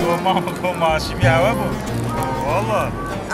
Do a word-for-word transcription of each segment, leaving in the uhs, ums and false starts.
Goma, goma, goma, şî bî ewe bû. Walla.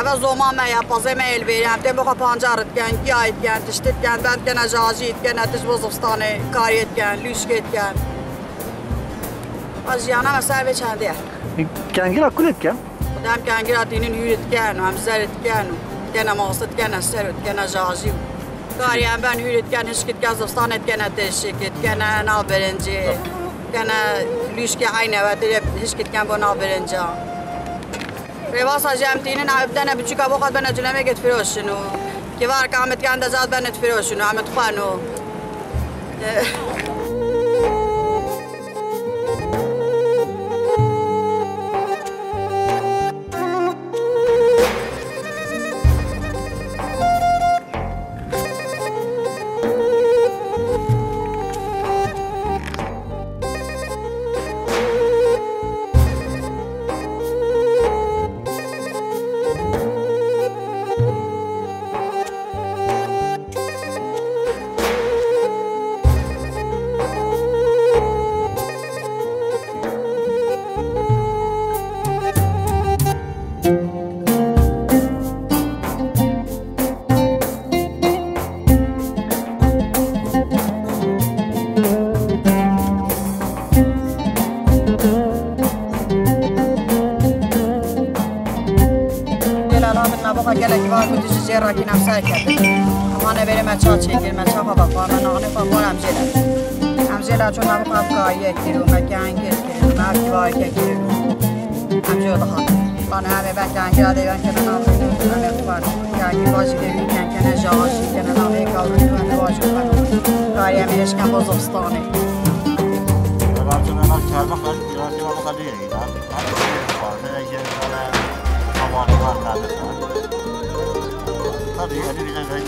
Eve zoma me ya, pazê me yê li bêrî. Em tên bo xwe pancar dikin, giya dikin, tiştî dikin, ben dikine jajî, dikine tişt bo zivistanê, kariyê dikin, lûşkê dikin. A jiyana me ser vê çendê ye. Kengira kulê dikin? Dem kengira tînin hûrê dikin, em zer dikin, dikine mastî, dikine ser, dikine jajî. Karî em ben hûrê dikin, hişkî dikin, zivistanê dikine têşikê, dikine nav birincê, dikine lûşkê eyne we, tê hişkî dikin bo nav birinca. Rêbasa jî em tînin, ew bi dene biçûka bo xwe dibene culemê, difiroşin û kivar ke em dikin decat bene difiroşin û em dixwin û. Gelala bin naboxa gelekî var ku tu ji jê rakî nemser ketin. Ama ne bêrê me ça çêkir, me ça xwe vexwar, me nanê xwe xwar em jê de. Em jê la çûn naboxa ev kayiyek kir û me kengir kir û me ev kivayeke kir û em jê dihat. Lan em ê ben kengir adê ben kene navê em ê xwar. Kengir va jî dê wî ken kene jawa jî kene navê kawrî û em ê va jî xwar. Karî em ê hêşken bo zivistanê. Ev em jê me nav kerme xwar, kira kira xwar lê ye. Tabii, yani bir de ben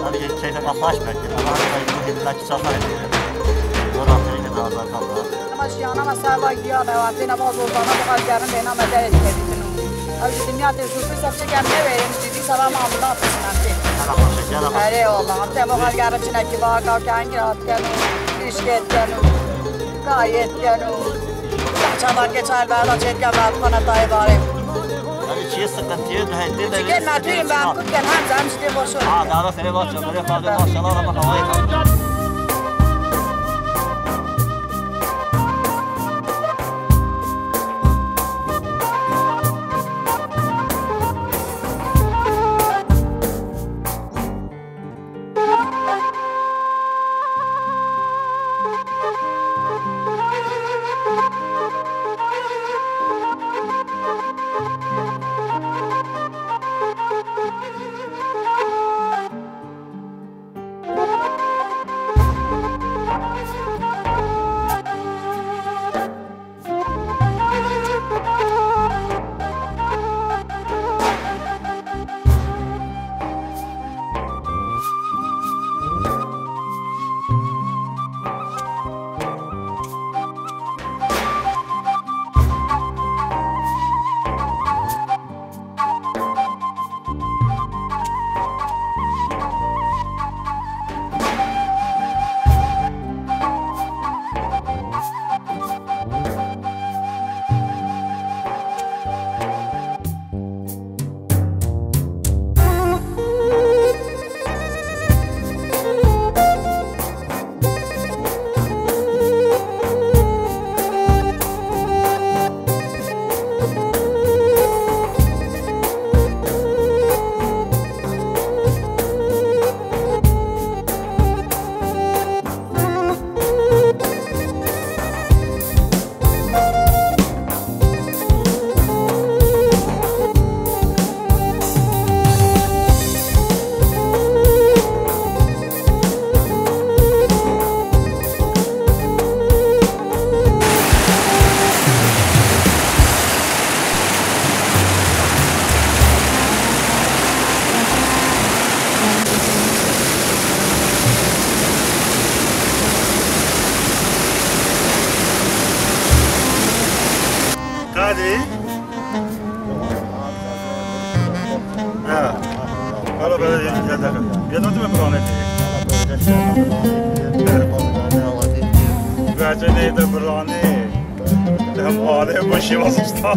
Tabii ki keyfe kapaş belki. Ama hani bu hediyeler çatar ediyor. Oradan keyfe daha zaten var. Ama jiyana me ser va giya me, em têne va zozana, bu kadar gerin bêhna me derê dikevîtin û. Ew ji dinya tê şûfir ser çi kem newêrin, cidî seba me ambulans bikin em tê. Hela xweşe, hela xweşe. Erê wala, em tê bo xwe digerin çinekî va, ka kengî dikin û, lîşkê dikin û, kayê dikin û. Çavan ke çar berda çêt kem, rahat xwe netayê barê. Hadi çiye sıkıntı yok, hadi de. Çiye metûyê ben kut ken, hem zam işte boş ol. Ha, daha da seni var, çavanı fazla maşallah, ama havayı tam. Hala böyle bir dakika. Bir dakika, bir dakika. Gerçekten de buranı. Hem ağlaya başıma sıçtı.